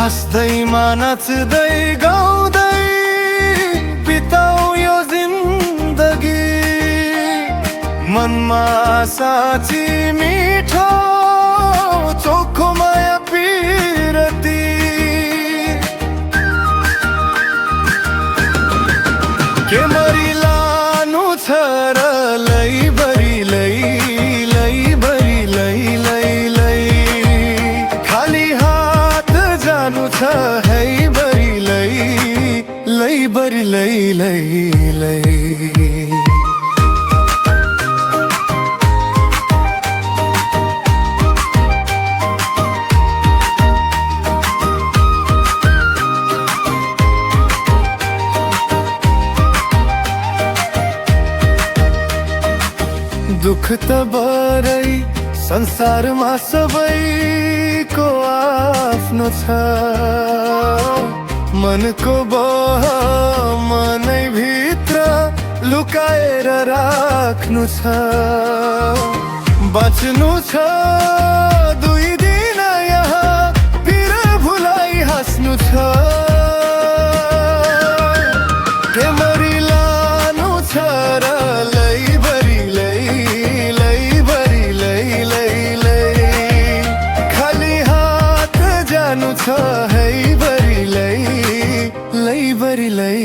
हाँस्दैमा नाच्दै गाउँदै बिताऊ यो जिन्दगी, मनमा साँची मिठो चोखो माया पिरती। के मरी लानु छ र लैबरी लैबरी लै, खाली हात जानु छ है बरी लैबरी लै। दुख त बरै संसारमा सबैको आफ्नो छ, मनको बह मनै भित्र लुकाएर राख्नु छ। बाँच्नु छ दुई दिन यहाँ पिर भुलाई हाँस्नु छ। के मरी लानु छ र लैबरी लै, खाली हात जानु छ है बरी लैबरी लै।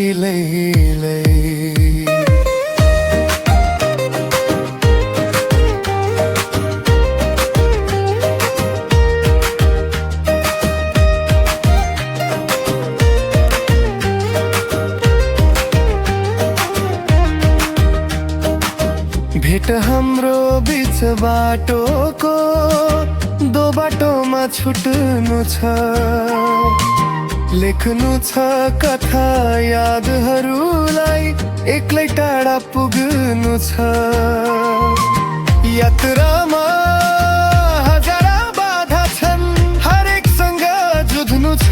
भेट हाम्रो बीच बाटोको दो बाटोमा छुट्नु छ, लेख्नु छ कथा यादहरूलाई एक्लै टाढा पुग्नु छ। यात्रामा हजारा बाधा छन्, हरेकसँग जुझ्नु छ।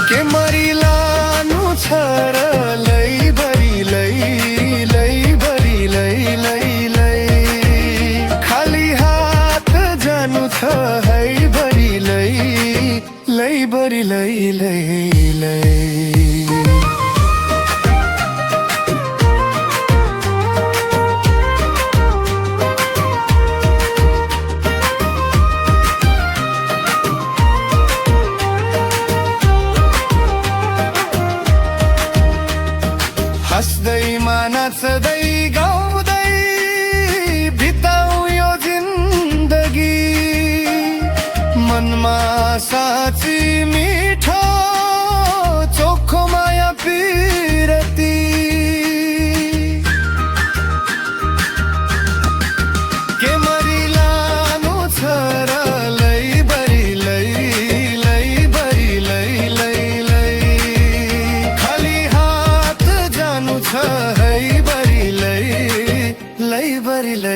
के मरी लानु छ र लैबरी लै, खाली हात जानु छ है बरी लैबरी लै। हाँस्दैमा नाच्दै गाउँदै बिताऊ यो जिन्दगी, मनमा साँची मिठो चोखो माया पिरती। के मरी लानु छ र लैबरी लै, खाली हात जानु छ है बरी लैबरी लै।